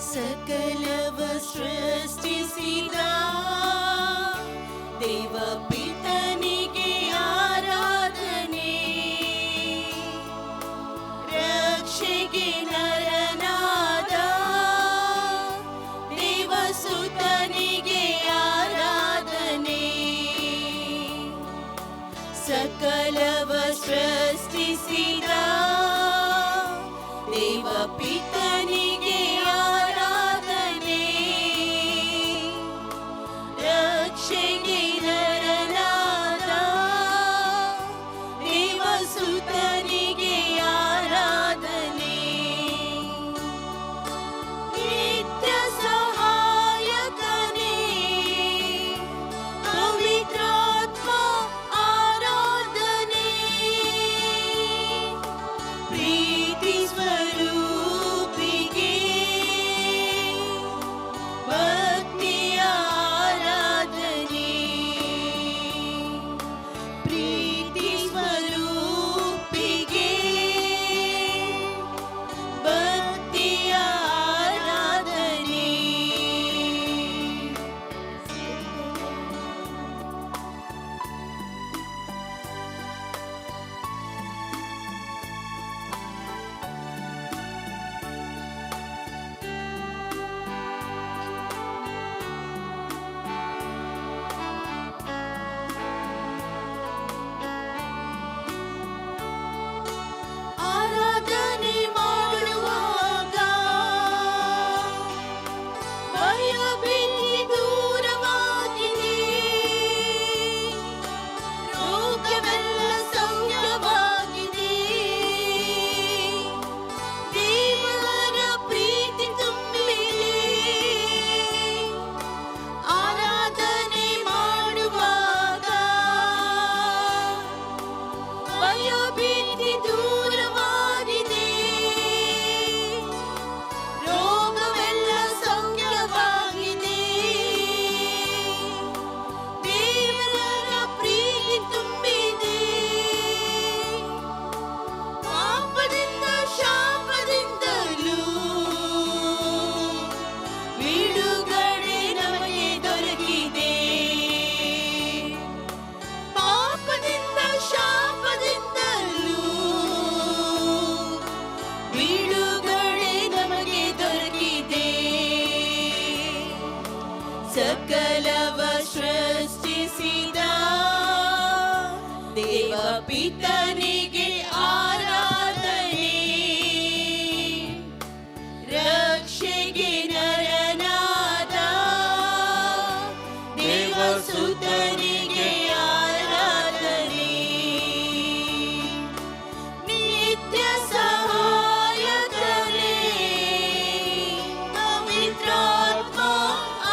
ಸಕಲವ ಸೃಷ್ಟಿಸಿದ ದೇವ ಪಿತನಿಗೆ ಆರಾಧನೆ, ರಕ್ಷೆಗೆ ನರನಾದ ದೇವಸುತನಿಗೆ ಆರಾಧನೆ. ಸಕಲವ ಸೃಷ್ಟಿಸಿದ ದೇವ ಪಿತನಿಗೆ ಆರಾಧನೆ, ರಕ್ಷೆಗೆ ನರನಾದ ದೇವಸುತನಿಗೆ ಆರಾಧನೆ. ನಿತ್ಯ ಸಹಾಯಕನೇ ಪವಿತ್ರಾತ್ಮ ಆರಾಧನೆ, ಪ್ರೀತಿ ಸ್ವರೂಪಿಗೆ ಭಕ್ತಿಯ ಆರಾಧನೆ, ಪ್ರೀತಿ ಸ್ವರೂಪಿಗೆ ಭಕ್ತಿಯ ಆರಾಧನೆ. ಆರಾಧನೆ ಮಾಡುವಾಗ ಭಯ ಭೀತಿ ದೂರವಾಗಿದೆ, ರೋಗವೆಲ್ಲ ಸೌಖ್ಯವಾಗಿದೆ, ದೇವರ ಪ್ರೀತಿ ತುಂಬಿದೆ. ಆರಾಧನೆ ಮಾಡುವಾಗ ಭಯ ಭೀತಿ ದೂರವಾಗಿದೆ, ರೋಗವೆಲ್ಲ ಸೌಖ್ಯವಾಗಿದೆ, ದೇವರ ಪ್ರೀತಿ ತುಂಬಿದೆ. ಪಾಪದಿಂದ ಶಾಪದಿಂದಲೂ ಬಿಡುಗಡೆ ನಮಗೆ ದೊರಕಿದೆ, ಪಾಪದಿಂದ ಶಾಪದಿಂದಲೂ ಬಿಡುಗಡೆ ನಮಗೆ ದೊರಕಿದೆ. ಸಕಲವ ಸೃಷ್ಟಿಸಿದ ದೇವ ಪಿತನಿಗೆ ಆರಾಧನೆ, ರಕ್ಷೆಗೆ ನರನಾದ ದೇವಸುತನಿಗೆ ಆರಾಧನೆ. ನಿತ್ಯ ಸಹಾಯಕನೇ ಪವಿತ್ರಾತ್ಮ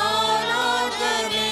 ಆರಾಧನೆ.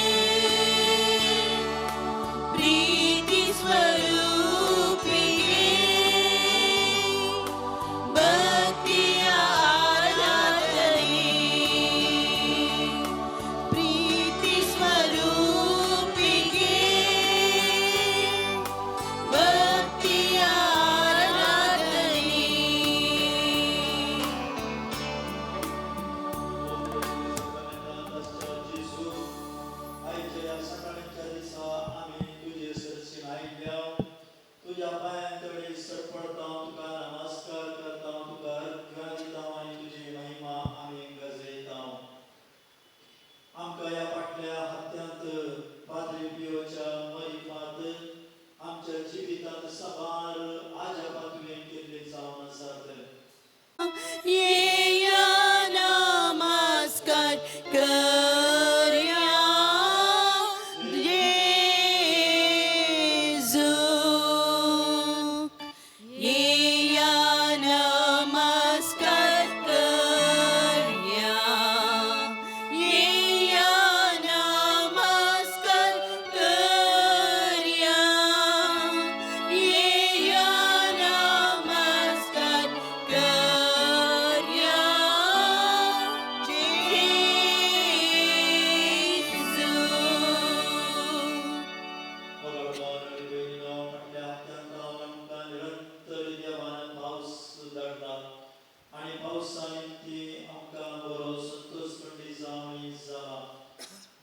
आनी पावसा निमती आमकां बरो संतोश खंडी जावणी जाला.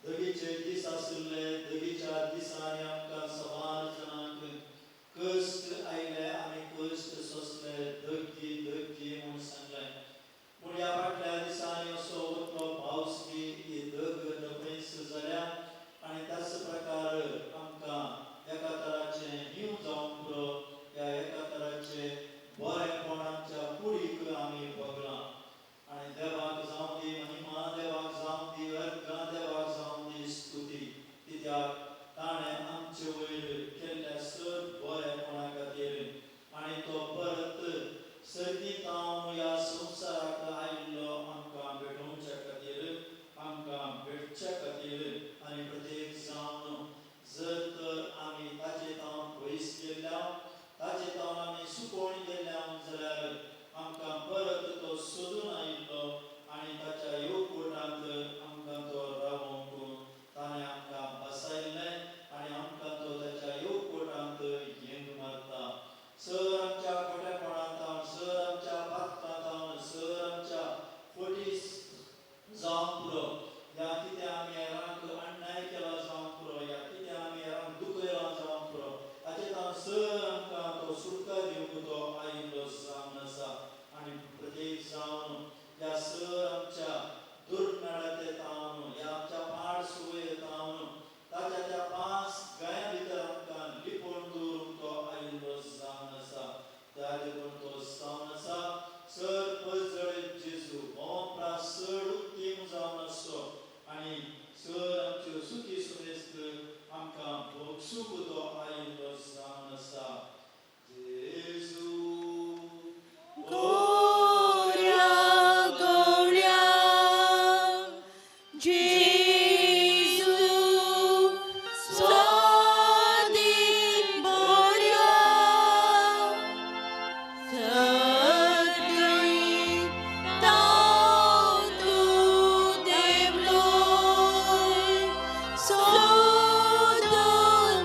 दगीचे दीस आशिल्ले, दगीच्या दिसांनी आमकां सबार जाणांक कश्ट आयले, आमी कश्ट सोंसले, दग्गी दग्गी म्हूण सांगलें. पूण ह्या फाटल्या दिसांनी असो वतलो पावस बी ही दग नपयस जाल्या आनी त्याच प्रकार आमकां एका तराचें हींव जावंक पुरो, ह्या एका तराचें बरेंपण आमच्या कुडीक आमी भोगलां. आनी देवाक जावं दी महिमा, देवाक जावं दी अर्घां, देवाक जावं दी स्तुती, कित्याक ताणें आमचे वयर केल्ल्या सर बरेपणा खातीर आनी तो परत सर्गी तावन ह्या संवसाराक आयिल्लो आमकां भेटोवच्या खातीर, आमकां भेटच्या खातीर. आनी प्रत्येक जावन जर तर आमी ताजे तावन पयस गेल्ल्या, ताजे तावन आमी सुकोवन गेल्ल्या जाल्यार आमकां परत तो सोदून आयिल्लो आनी ताच्या येवकोटांत आमकां तो रावोवंक ताणें आमकां बसायल्लें आनी आमकां तो ताच्या येवकोटांत येंग मारता. सर आमच्या खोटेपणांत तावन, सर आमच्या पातकां तावन, सर आमच्या फटी जावंक पुरो, ह्या कितें आमी हेरांक अन्याय केला जावंक पुरो, ह्या कितें आमी हेरांक दुखयलां जावंक पुरो, हाचे तावन सर आमकां तो सुटका दिवंक तो आयिल्लो जावन आसा. आनी प्रत्येक जावन ह्या सर आमच्या दुर्नाडाते तावन, ह्या आमच्या पाड सुवये तावन, ताच्या त्या पांच गायां भितर आमकां लिपोवन दवरूंक तो आयिल्लो जावन आसा. त्या देखून तो जावन आसा सर पजळीत जेजू भोंवप्रास चड उत्तीम जावन आसचो आनी सर आमच्यो सुखी सुमेस्त आमकां भोगसूंक तो आयिल्लो जावन आसा. जेजू. गोऱ्या गोळ्या जेजू, स्वादीक बऱ्या सगळीं ताव तूं देवलोय सोदून.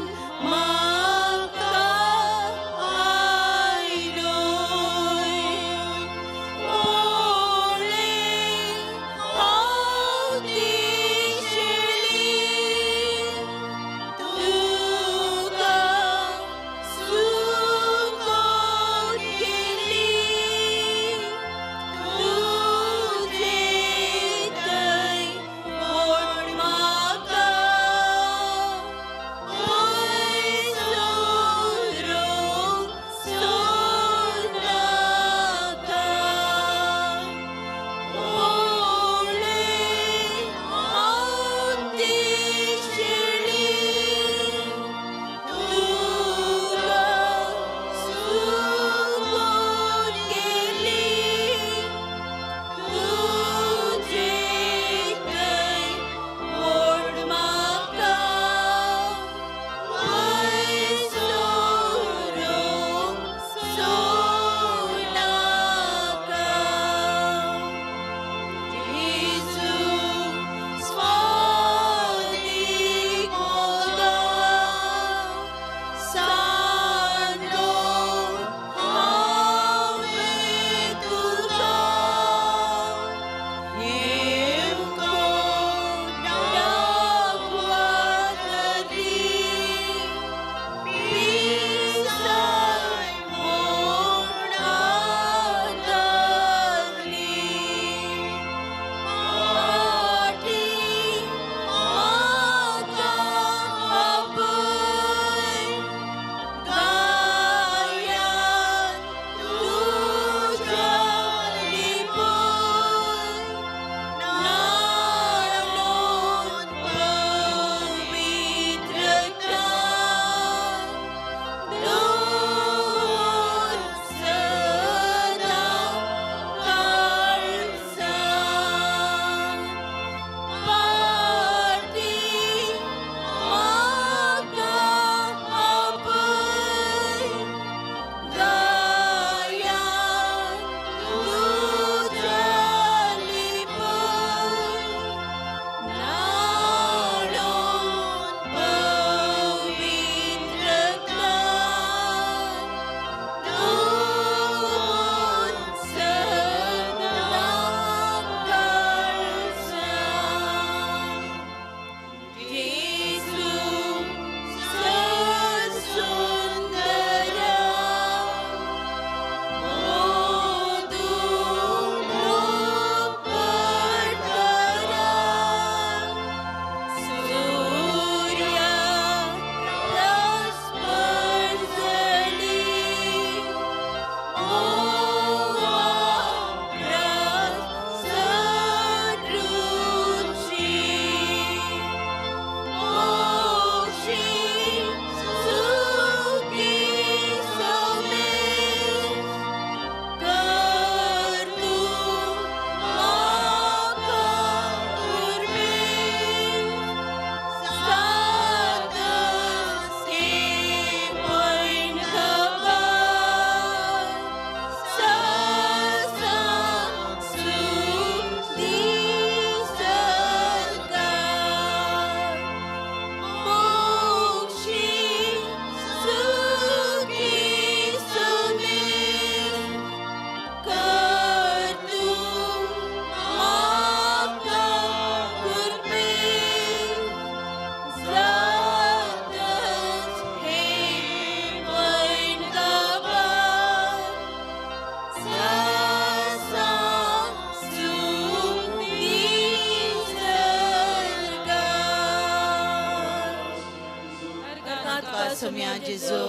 जेजू,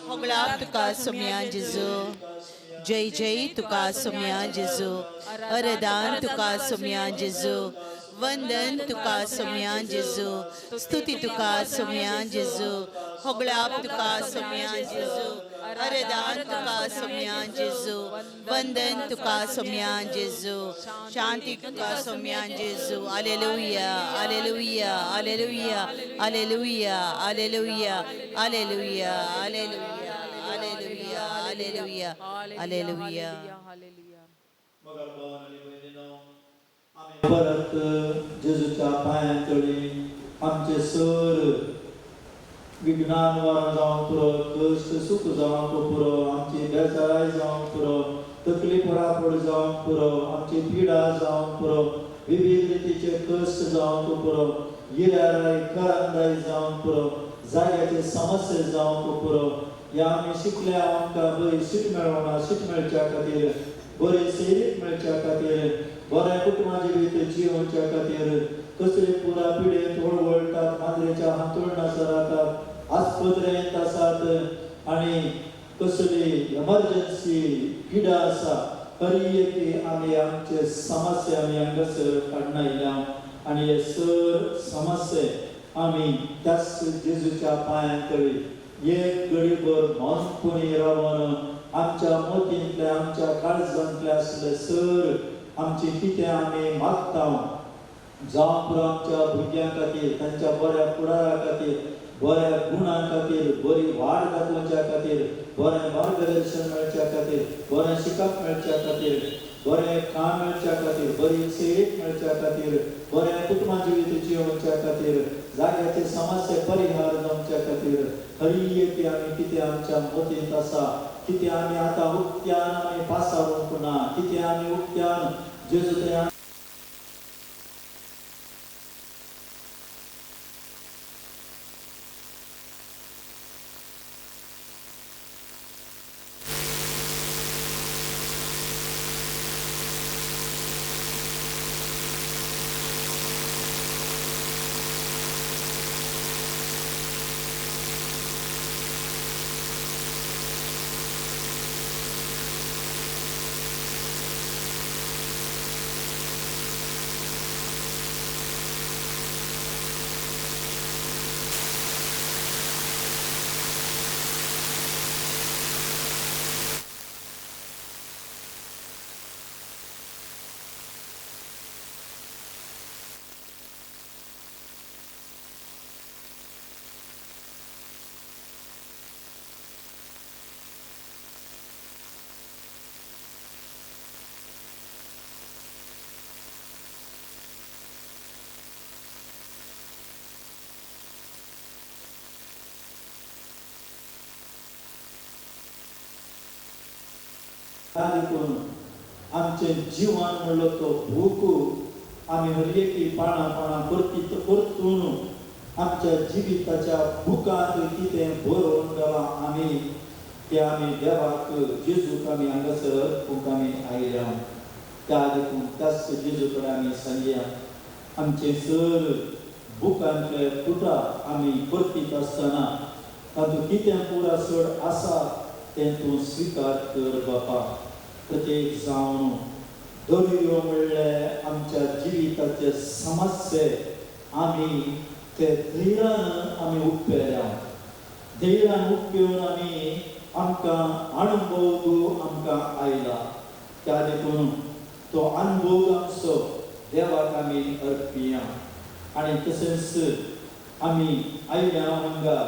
होगळाप तुका सोम्या जेजू, जय जय तुका सोम्या जेजू, अरदान तुका सोम्या जेजू, वंदन तुका सोम्या जेजू, स्तुती तुका सोम्या जेजू, होगळाप तुका सोम्या जेजू, अरदान तुका सोम्या जेजू, वंदन तुका सोम्या जेजू, शांती तुका सोम्या जेजू. Alleluia, alleluia, alleluia, alleluia, alleluia, alleluia, alleluia, alleluia, alleluia, alleluia. Hallelujah. मगर भावान आनी भयणीनो, आमी परत जेजूच्या पांयां तळी आमचे सर विज्ञान वारां जावंक पुरो, कश्ट सूख जावंक पुरो, आमची बेजाराय जावंक पुरो, तकली परापड जावंक पुरो, आमची पिडा जावंक पुरो, विविध रितीचे कश्ट जावंक पुरो, गिराय करंदाय जावंक पुरो, जाग्याचे समस्ये जावंक पुरो. ह्या आमी शिकल्या आमकां बरी शीट मेळना, शीट मेळच्या खातीर, बरी सेरीक मेळच्या खातीर, बऱ्या कुटुंबा जिवीत जियोवच्या खातीर, कसले पुरा पिडेंत वळवळटात, माजरेच्या हांतुळणासर रावतात, आस्पत्रेंत आसात आनी कसली एमर्जन्सी पिडा आसा, हरी एक आमी आमचे समस्या आमी हांगासर काडना येयल्या आनी हे सर समस्ये आमी त्याच जेजूच्या पांयां तळी एक घडीभर मौनपणी रावन आमच्या मोतींतले आमच्या काळजांतले आसले सर आमचे कितें आमी मागता, जावं पुरो आमच्या भुरग्यां खातीर, तांच्या बऱ्या फुडारा खातीर, बऱ्या गुणां खातीर, बरी वाड दाखोवच्या खातीर, बरें मार्गदर्शन मेळच्या खातीर, बरें शिकप मेळच्या खातीर, बरें काम मेळच्या खातीर, बरी सेवेक मेळच्या खातीर, बरें कुटुंबा जिवीत जियोवच्या खातीर, जाग्याचे समस्ये परिहार जावच्या खातीर, हरी एक आमी कितें आमच्या मोतींत आसा, कितें आमी आतां उक्त्यान आमी पासारूंक ना, कितें आमी उक्त्यान जेजू थंय देखून आमचें जिवन म्हणलो तो भूक आमी हर एकी पानां पानां परतीत परतून आमच्या जिविताच्या बुकांत कितें बरोवन घालां आमी तें आमी देवाक जेजूक आमी हांगासर अर्पूंक आमी आयल्या. त्या देखून त्याच जेजू कडेन आमी सांगया, आमचे सर बुकांतले पुटा आमी परतीत आसतना तातूंत कितें पुरा चड आसा तें तूं स्विकार कर बापा. प्रत्येक जावन दर्यो म्हणल्यार आमच्या जिविताचे समस्ये आमी ते धैर्यान आमी उपेल्या, धैर्यान उपेवन आमी आमकां अणभव आमकां आयला. त्या देखून तो अणभव आमचो देवाक आमी अर्पिया. आनी तशेंच आमी आयल्या हांगा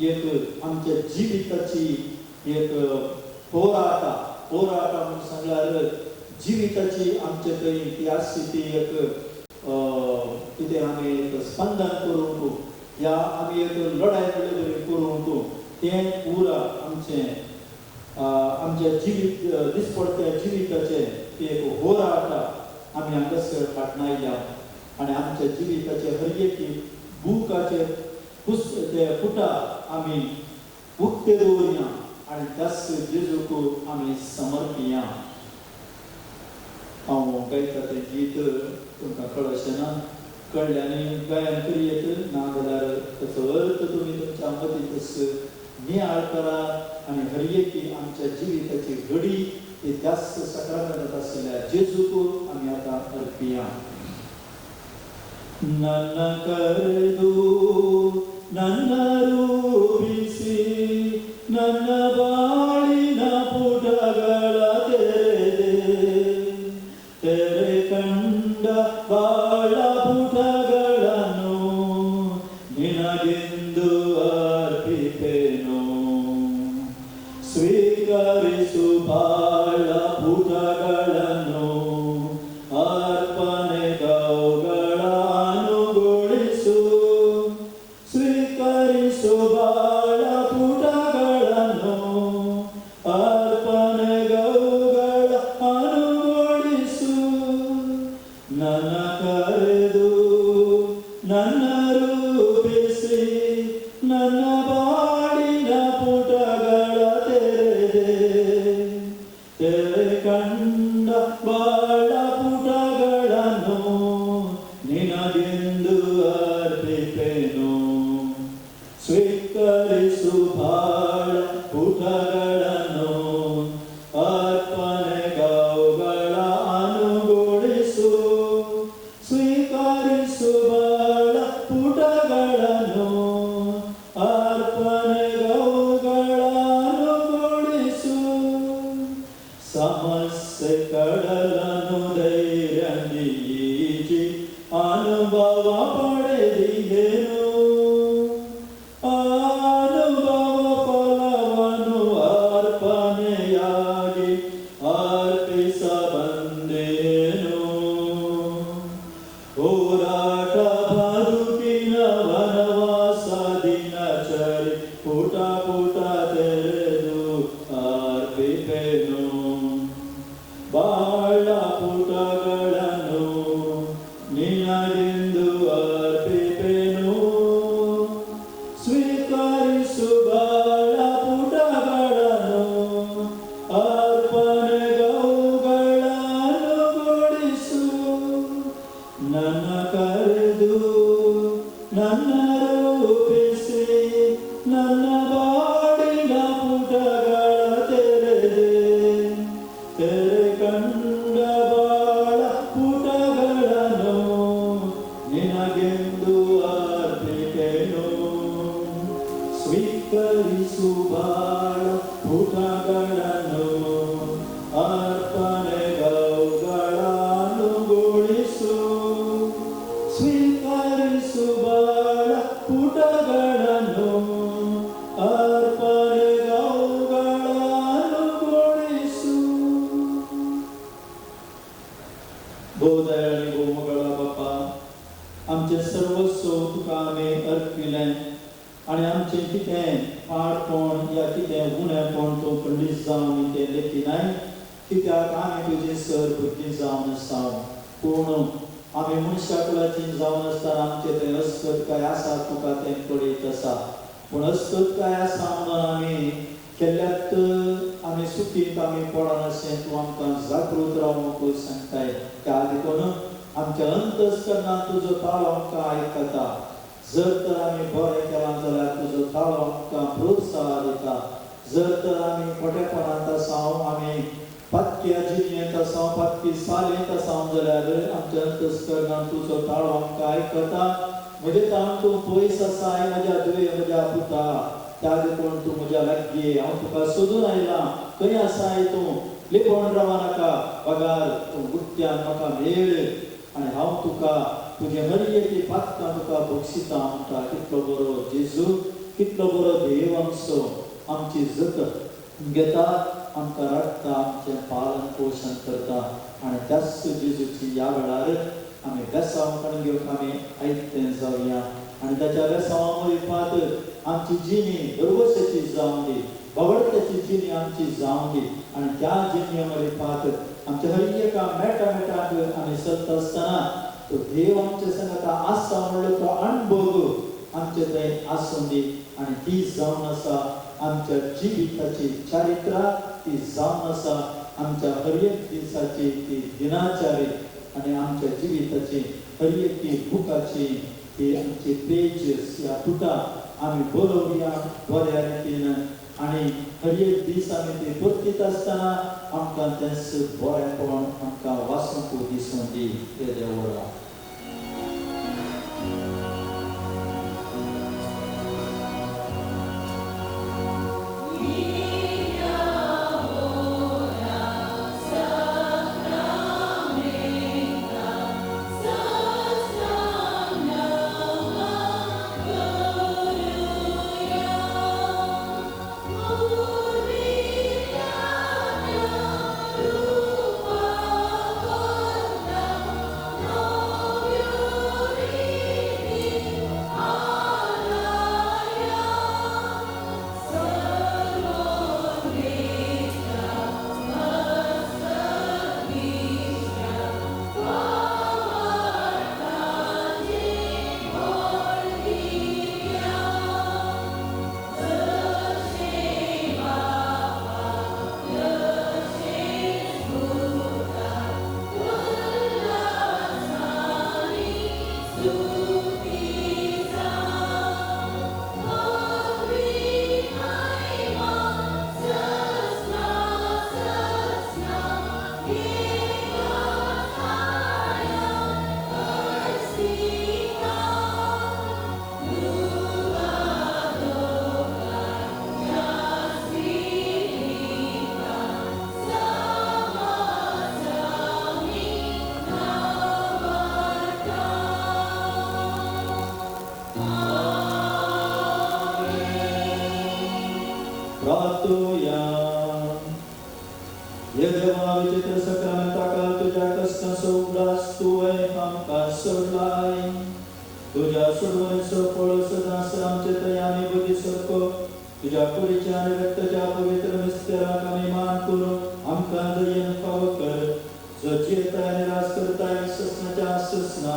एक आमच्या जिविताची एक होराटा, होराटा म्हणून सांगल्यार जिविताची आमचे थंय ती आसची ती एक कितें आमी एक स्पंदन करूंक या आमी एक लढाय म्हणले करूंक तें पुरा आमचें आमच्या जिवीत दिसपडत्या जिविताचें ती एक होराटा आमी हांगासर काडना. आनी आमच्या जिविताचे हर एक बुकाचे ते पुटा आमी उक्ते दवरया आनी त्याच जेजूक आमी समर्पिया. हांव गायता तें गीत तुमकां कळशें ना. कळ्ळ्यांनी गायन करी येत ना जाल्यार ताचो अर्थ तुमी तुमच्या मतींतच नियाळ करा आनी हर एकी आमच्या जिविताची घडी ही त्याच सकारात्मक आशिल्ल्या जेजूक आमी आतां अर्पिया. ನನ್ನ ಕರೆದು ನನ್ನ ರೂಪಿಸಿ ನನ್ನ ಬಾಳಿನ ಪುಟಗಳ ತೆರೆದೆ, ತೆರೆ ಕಂಡ ಬಾಳ ಪುಟಗಳನ್ನು ನಿನಗೆಂದು ಅರ್ಪಿಪೆನು. ಸ್ವೀಕರಿಸು ಬಾಳ ಪುಟಗಳನ್ನು, ಅರ್ಪಣೆಗವುಗಳ ಅನುಗೊಳಿಸು. ಸ್ವೀಕರಿಸು ಬಾಳ ಪುಟಗಳನ್ನು, ಅರ್ಪಣೆಗವುಗಳ ಅನುಗೊಳಿಸು. ನನ್ನ ಕರೆದು ನನ್ನ ರೂಪಿಸಿ ನನ್ನ ಬಾಳಿನ ಪುಟಗಳ ತೆರೆದೆ, ತೆರೆ ಕಂಡ ಬಾಳ ಪುಟಗಳನ್ನು ನಿನಗೆಂದು ಅರ್ಪಿಪೆನು. ಸ್ವೀಕರಿಸು ಬಾಳ ಪುಟಗಳನ್ನು, ಅರ್ಪಣೆಗವುಗಳ ಅನುಗೊಳಿಸು. ಸ್ವೀಕರಿಸು ಬಾಳ ಪುಟಗಳನ್ನು, ಅರ್ಪಣೆಗವುಗಳ ಅನುಗೊಳಿಸು. ಸಮಸ್ಯೆ ಕಡಲನು ಧೈರ್ಯದಿ ಈಜಿ ಅನುಭವ ಪಡೆದಿಹೆನು. ಅನುಭವ ಫಲವನ್ನು ಅರ್ಪಣೆಯಾಗಿ ಅರ್ಪಿಸಬಂದೇನು. ಹೋರಾಟ ಬದುಕಿನ ವನವಾಸ ದಿನಚರಿ ಪುಟ ಪುಟ ತೆರೆದು ಅರ್ಪಿಪೆನು. ಬಾಳ ಪುಟಗಳನ್ನು ನಿನಗೆಂದು ಅರ್ಪಿಪೆನು. ಸ್ವೀಕರಿಸು ಬಾಳ ಪುಟಗಳನ್ನು, ಅರ್ಪಣೆಗವುಗಳ ಅನುಗೊಳಿಸು. ನನ್ನ ಕರೆದು ನನ್ನ ರೂಪಿಸಿ ನನ್ನ ಬಾಳಿನ ಪುಟಗಳ ತೆರೆದೆ, ತೆರೆ ಕಂಡ ಬಾಳ ಪುಟಗಳನ್ನು ನಿನಗೆಂದು ಅರ್ಪಿಪೆನು. ಸ್ವೀಕರಿಸು ಬಾಳ ಪುಟಗಳನ್ನು, ಅರ್ಪಣೆಗವುಗಳ ಅನುಗೊಳಿಸು. ಸ್ವೀಕರಿಸು ಬಾಳ ಪುಟಗಳನ್ನು, ಅರ್ಪಣೆಗವುಗಳ ಅನುಗೊಳಿಸು. भोव दयाळ आनी भोव मोगाळ बापा, आमचें सर्वस्व तुका आमी अर्पिलें आनी आमचें कितें पाडपण या कितें उणेपण तूं खंडीत जावन आमी तें लेखिनाय, कित्याक आमी तुजे सर भुरगीं जावन आसा. पूण आमी मनशा कुळाची जावन आसतना आमचें तें अस्कत काय आसा तुका तें कळयत आसा. पूण अस्कत काय आसा म्हणून आमी केल्ल्यात आमी सुखीत आमी पडनाशें तूं आमकां जागृत रावंक सांगताय. त्या देखून आमच्या अंतस्करणांत तुजो ताळो आमकां आयकता. जर तर आमी बरें केलां जाल्यार तुजो ताळो आमकां प्रोत्साह दिता. जर तर आमी खोटेपणांत आसा, आमी पातक्या जिणेंत आसा, पातकी सालेंत आसा जाल्यार आमच्या अंतस्करणांत तुजो ताळो आमकां आयकता. म्हजे ताण तूं पयस आसाय म्हज्या दुये म्हज्या पुता, त्या देखून तूं म्हज्या लागीं, हांव तुका सोदून आयलां. खंय आसाय तूं, लिपोवन राव नाका, बगार तूं गुट्ट्यान म्हाका मेळ आनी हांव तुका तुजे हर एकी पातकां तुका बक्षिता म्हणटा. कितलो बरो जेजू, कितलो बरो देव आमचो, आमची जत घेता, आमकां राखता, आमचें पालन पोशण करता. आनी त्याच जेजूची ह्या वेळार आमी बेसांव करून घेवंक आमी आयतें जावया आनी ताच्या बेसांवा मदीं पात आमची जिणी भरवशाची जावं दी, बावडत्याची जिणी आमची जावं दी. आनी त्या जिणये मदीं पात आमच्या हर एका मेटा मेटाक आमी चलता आसतना तो देव आमच्या संगता आसा म्हणलो तो अणभव आमचे थंय आसूं दी. आनी ती जावन आसा आमच्या जिविताची चारित्रा, ती जावन आसा आमच्या हर एक दिसाची ती दिनाचारी. आनी आमच्या जिविताची हर एकी बुकाची ती आमची पेजीस ह्या पुटा आमी बरोवया बऱ्या रितीन आनी हर एक दीस आमी ती परतीत आसतना आमकां तेंच बरेंपण आमकां वाचूंक दिसूं दी येदें व्हडा. विचित्र सक्रामेंताक तुज्या कश्टांचो उगडास तुवें आमकां सोडलाय. तुज्या सोडवणेचो फळ सदांच आमचे थंय आमी बुद्धी सारको तुज्या कुडीच्या आनी रक्ताच्या पवित्र मिस्तेराक आमी मान करून आमकां दयेन फावो कर, जो जियेता आनी राज करताय ससनाच्या ससना.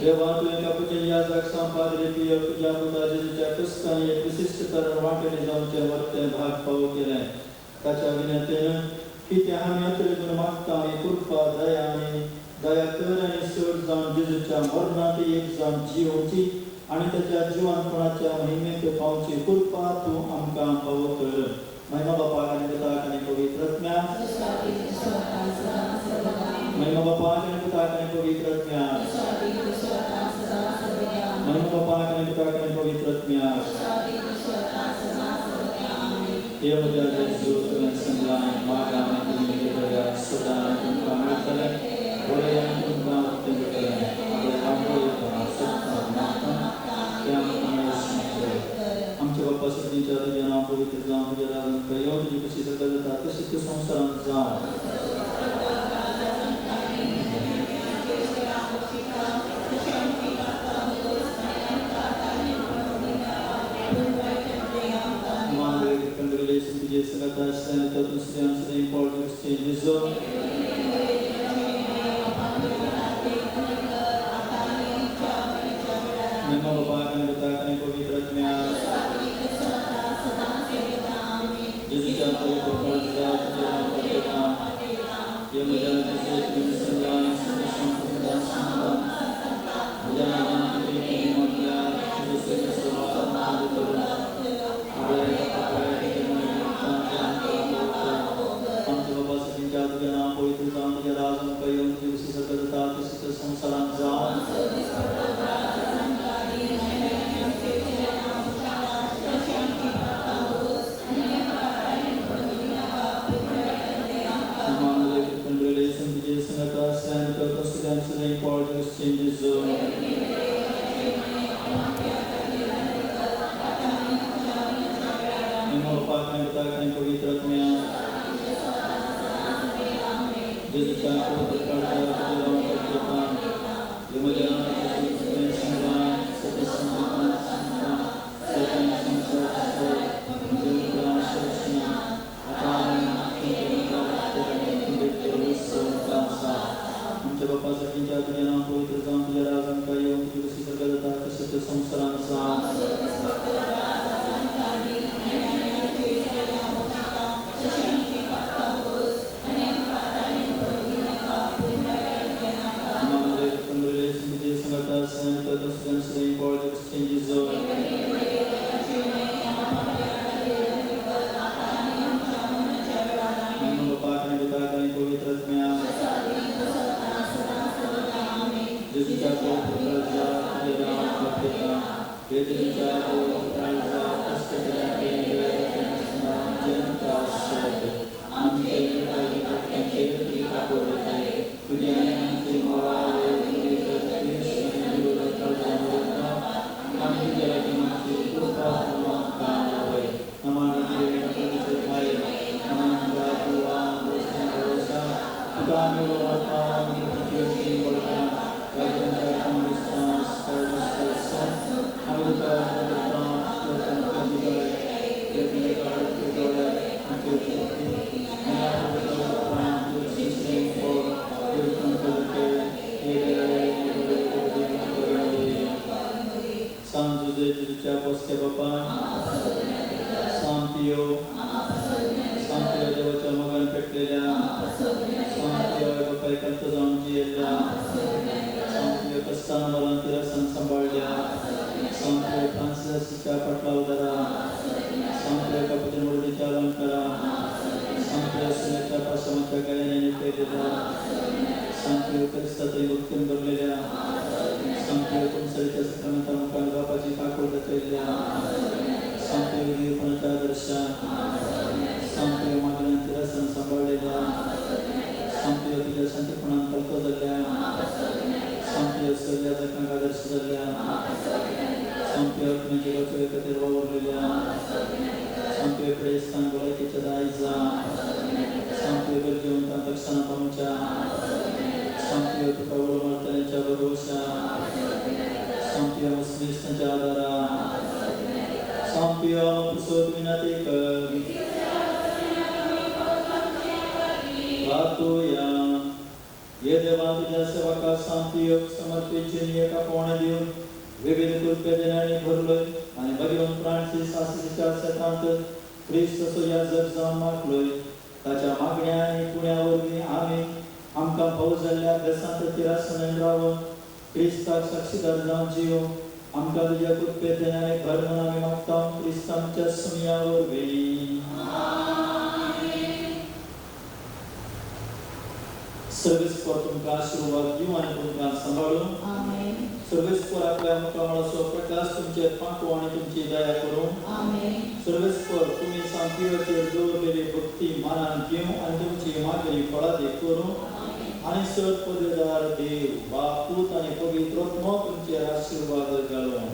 देवा तुवें कापूचे याजाक सांपादरे पियो तुज्या पुता जेजूच्या क्रिस्तांनी एक विशिश्ट तरण वांटेली जावचें वर्तें भाग फावो केलें. ताच्या विनंतीन कितें आमी अतरेकून मागता आमी कृपा दया आनी दया कर आनी चड जावन जेजूच्या मरणांत एक जावन जियोवची आनी ताच्या जिवनपणाच्या महिमेंत पावची कृपा तूं आमकां फावो कर. महिमा बापाक आनी पुताक आनी पवित्र आत्म्याक. महिमा बापाक आनी पुताक आनी पवित्र आत्म्याक. महिमा बापाक आनी पुताक आनी पवित्र आत्म्याक. हे म्हज्या जेजू, तुवें सांगलां मागा आनी तुमी घेतल्या, सदां तुमकां मेळटलें, बरें आनी तुमकां उक्तें जातलें. आपल्या वांगडा सत्ता मागता तें आमकां मेळचें. आमच्या बाप्पा सगळींच्या तुजें नांव पवित्र जावं, तुज्या राजन येवं, तुजी कशी सगळं जाता तशी तूं संवसारांत जावं. क्रिस्त असो याजक जावन मागलोय ताच्या मागण्या आनी पुण्या वरवीं आमी आमकां फावो जाल्ल्या बेसांत तिरासनान रावन क्रिस्ताक साक्षीदार जावन जियो आमकां तुज्या कृपेंतल्यान आनी भर म्हूण आमी मागता क्रिस्त आमच्या सुमया वरवीं. सर्वेस्पर तुमकां आशिर्वाद दिवं आनी तुमकां सांबाळूं. सर्वेस्पर आपल्या मुखामळाचो प्रकाश तुमचेर फांकूं आनी तुमची दया करूं. सर्वेस्पर तुमी सांतिवाचेर दवरलेली भक्ती मानान घेवं आनी तुमची मागणी फळादीक करूं. आनी सर पदेदार देव बाप पूत आनी पवित्र आत्मो तुमचेर आशिर्वाद घालूं.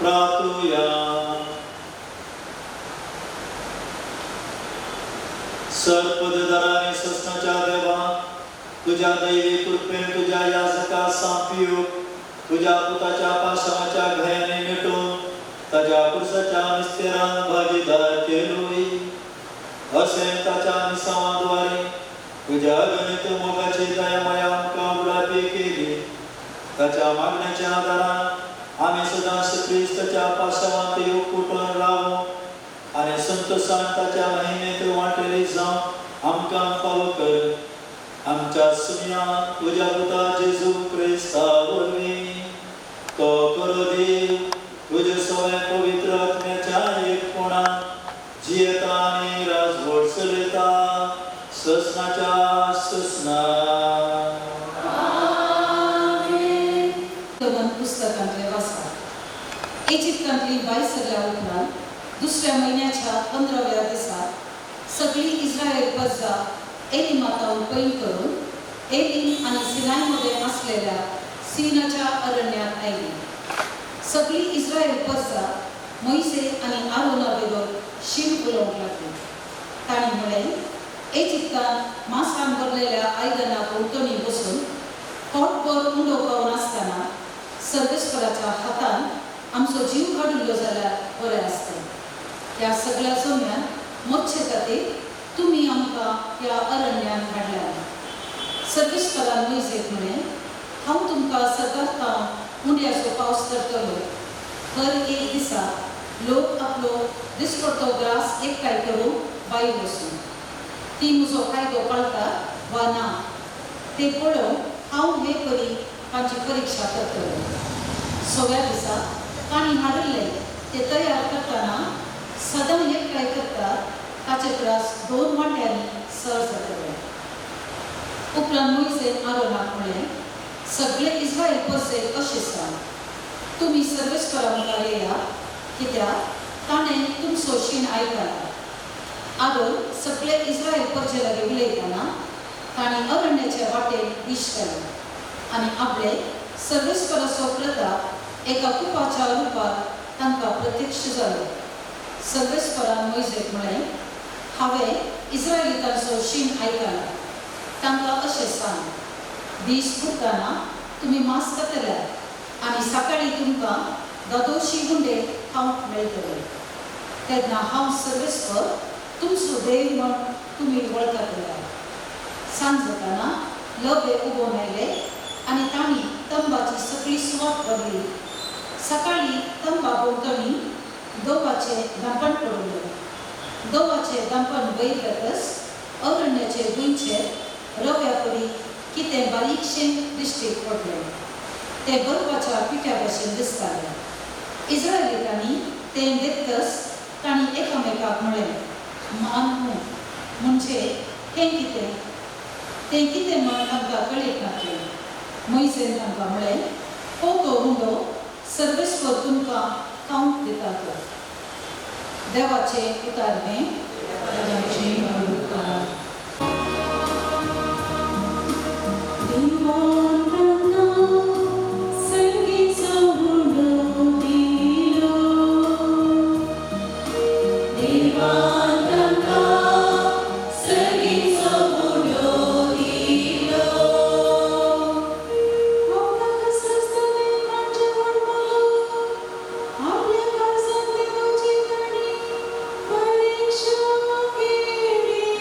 प्रार्थुया. सर्पदराने ससनाच्या देवा, तुझ्या दैवी कृपेन तुझ्या याजका सांपियूक तुझ्या पुताच्या पाशाच्या घयाने मिटून ताच्या पुरसाच्या मिस्तेरान भागीदार केलोय. असें ताच्या मिसावाद्वारे तुझ्या गणित मोगाची दयामाया आमकां उडापी केली. ताच्या मागण्याच्या आदारान आमी सदांच क्रिस्ताच्या पाशावांत कुटून रावू आनी संतोषान ताच्या महिमेंत वांटेली जावं आमकां फावो कर. आमच्या सुमया तुज्या पुता जेजू क्रिस्ता वरवीं. तो करो देव तुजे सगळ्या पवित्र आत्म्याच्या एकपणान जियेता आनी राजवट चलयता ससनाच्या ससना. दोन पुस्तकांतले वाचतात. इजिप्तांतली भायर सरल्या उपरांत दुसऱ्या म्हयन्याच्या 15व्या दिसा सगळी इस्रायल प्रजा एलिमातावन पैन करून एलीम आनी सिनाय मदें आसलेल्या सीनाच्या अरण्यात आयली. सगळी इस्रायल प्रजा मोयसे आनी आरोना विरोध शीण उलोवंक लागली. तांणी म्हळें, इजिप्तांत मांसान भरलेल्या आयदनां भोंवतणी बसून पोटभर उंडो खावन आसतना सर्वेस्पराच्या हातान आमचो जीव काडिल्लो जाल्यार बरें आसतें. ह्या सगळ्या जम्यान मोदचे खातीर तुमी आमकां ह्या अरण्यान हाडल्या. सर्वेस्परान मोयजेक म्हळें, हांव तुमकां सरकार उंड्याचो पावस करतलो. हर एक दिसा लोक आपलो दिसपडतो ग्रास एकठांय करूंक बायल वचूं. ती म्हजो कायदो पाळटा वा ना ते पळोवन हांव हे परी तांची परिक्षा करतलो. सव्या दिसा तांणी हाडिल्ले ते तयार करतना सदां एकठांय करतात ताचे परस 2 वांट्यांनी सर जातले. उपरांत मोयजेन आरोनाक म्हळें, सगळे इस्रायल प्रजेक अशें सांग, तुमी सर्वेस्परा मुखार येया, कित्याक ताणें तुमचो शीण आयकला. आरोन सगळे इस्रायल प्रजे लागीं उलयतना तांणी अरण्याचे वाटेन दीश केलो आनी आपले सर्वेस्पराचो प्रताप एका कुपाच्या रुपार तांकां प्रत्यक्ष जालो. सर्वेस्परान मोयजेक म्हळें, हांवें इस्रायलितांचो शीण आयकला. तांकां अशें सांग, दीस पुरतना तुमी मांस खातले आनी सकाळीं तुमकां दादोशी गुंडे खावंक मेळटले. तेन्ना हांव सर्वेस्पर तुमचो देव म्हण तुमी वळखतले. सांज जातना लवे उबोवन आयले आनी तांणी तंबाची सगळी सुवात भरली. सकाळीं तंबा भोंवतणी दोवाचें धांपण पडिल्लें. दोवाचें धांपण वयर वतच अरण्याचे भुंयचेर रव्या परी कितें बारीकशें दिश्टीक पडलें. तें बर्फाच्या पिठ्या भशेन दिसतालें. इस्रायलिटांनी तें देखतच तांणी एकामेकाक म्हळें, मान हूं म्हणजे हें कितें? तें कितें म्हण तांकां कळीत नासलें. मोयजेन तांकां म्हळें, हो तो उंडो सर्वेस्पर तुमकां खावंक दिता तो. देवाचें उतार हें. देवाचें उपकार. आपल्या काळजांत देवाची तांणी परिक्षा केली.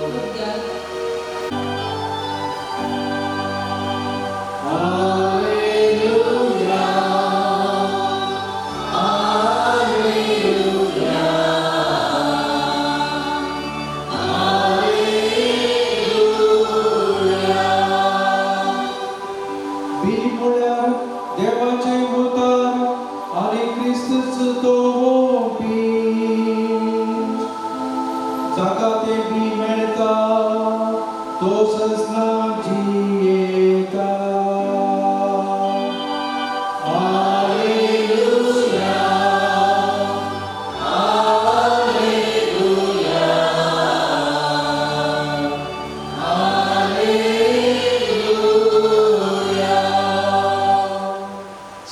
भुरग्यांक बी म्हळ्यार देवाचें उतर आनी क्रिस्तूच तो बी जाका तें बी मेळटा तो सजना जियेता.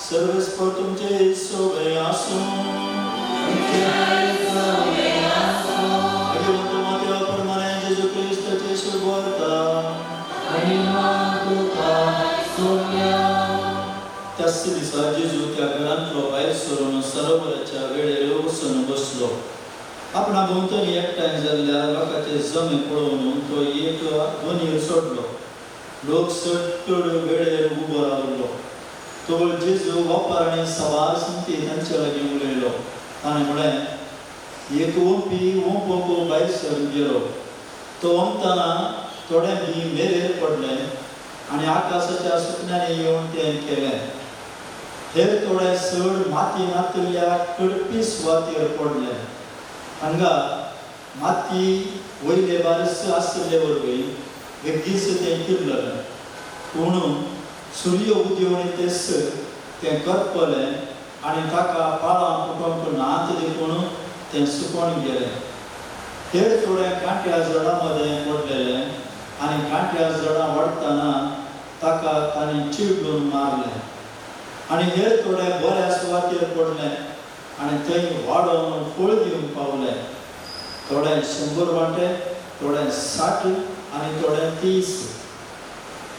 सर्वेस्पर तुमचे सोबे आसूं. भगवंत मात्या प्रमाणे जेजू क्रिस्ताचे शुभवार्ता. त्याच दिसा जेजू त्या घरांतलो भायर सरून सरोवराच्या वेळेर वचून बसलो. आपणा भोंवतणी एकठांय जाल्ल्या लोकांचे जमे पळोवन तो एक दोनीर सोडलो. लोक सट्टड वेळेर उबो रावलो. तो जेजू वापर आनी सवार संती तांचे लागीं उलयलो. ताणें म्हळें, एक ओंपी ओंप भायर सरून गेलो. तो ओंपतना थोडें बी मेरेर पडलें आनी आकाशाच्या सुकण्यांनी येवन तें केलें. हेर थोडे चड माती नातिल्ल्या कडपी सुवातेर पडले. हांगा माती वयले बारस आशिल्ले वरवीं बेगीच तें किरलें. पूण सूर्य उदेवन तेच तें करपलें आनी ताका पाळां फुटोवंक नात देखून तें सुकोन गेलें. हेर थोडे कांट्या जडां मदें पडलेलें आनी कांट्या जडां वाडटना ताका ताणें चिडून मारलें. आनी हेर थोडे बऱ्या सुवातेर पडलें आनी थंय वाडोवन फळ दिवंक पावलें. थोडे 100 वांटे, थोडे 60 आनी थोडे 30.